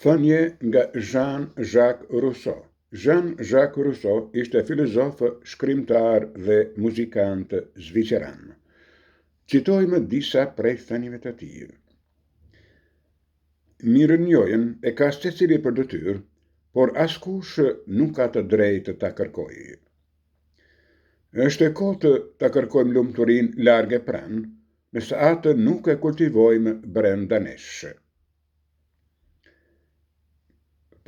Thënie nga Jean-Jacques Rousseau Jean-Jacques Rousseau ishte filozof, shkrimtar dhe muzikant zviceran. Citojmë disa prej thënieve të tij. Mirënjohjen e ka secili për detyrë, por askush nuk ka të drejtë ta kërkojë. Është e kotë ta kërkojmë lumturinë larg e pranë, nëse atë nuk e kultivojmë brenda nesh.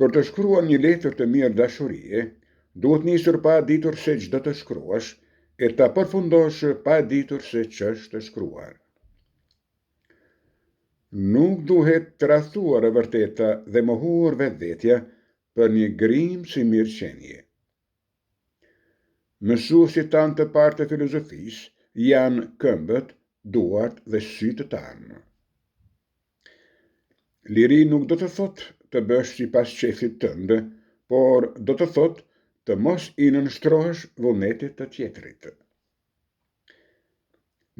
Për të shkruar një letër të mirë dashurie, duhet nisur pa ditur se ç'do të shkruash e ta përfundosh pa ditur se ç'është shkruar. Nuk duhet tradhtuar e vërteta dhe mohuar vetvetja për një grimcë mirëqenie. Mësuesit tanë të parë të filozofisë janë këmbët, duart dhe sytë tanë. Liri nuk do të thotë të bësh sipas qejfit tënd, por do të thotë të mos i nënshtrohesh vullnetit të tjetrit.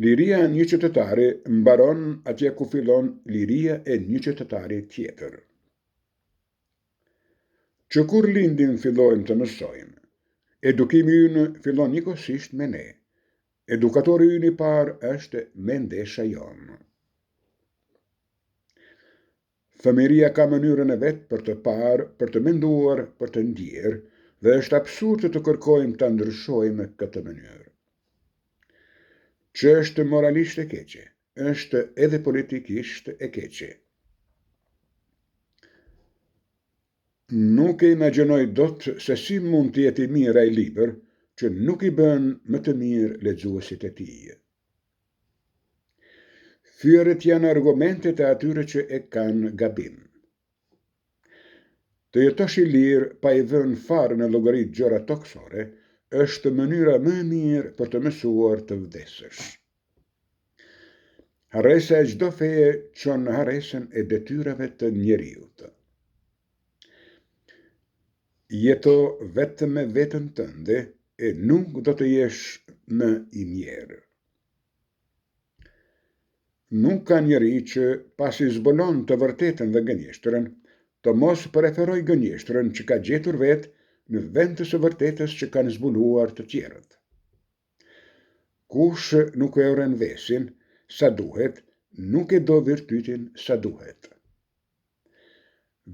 Liria e një qytetari mbaron atje ku fillon liria e një qytetari tjetër. Që kur lindim fillojmë të mësojmë. Edukimi ynë fillon njëkohësisht me ne. Edukatori ynë i parë është mendesha jonë. Fëmijëria ka mënyrën e vet për të parë, për të menduar, për të ndjerë dhe është absurde të kërkojmë ta ndryshojmë këtë mënyrë. Ç'është moralisht e keqe, është edhe politikisht e keqe. Nuk e imagjinoj dot se si mund të jetë i mirë ai libër që nuk i bën më të mirë lexuesit e tij. Fyerjet janë argumentet e atyre që e kanë gabim. Të jetosh i lirë pa i vënë fare në llogari gjërat tokësore është mënyra më e mirë për të mësuar të vdesësh. Harresa e çdo feje çon në harresën e detyrave të njeriut. Jeto vetëm me veten tënde e nuk do të jesh më i mjerë. Nuk ka njeri që, pasi zbulon të vërtetën dhe gënjeshtrën, të mos preferojë gënjeshtrën që ka gjetur vetë në vend të së vërtetës që kanë zbuluar të tjerët. Kush nuk e urren vesin sa duhet, nuk e do virtytin sa duhet.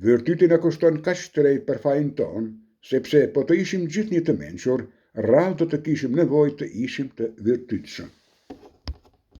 Virtyti na kushton kaq shtrenjtë për fajin tonë, sepse po të ishim gjithnjë të mençur, rrallë do të kishim nevojë të ishim të virtytshëm.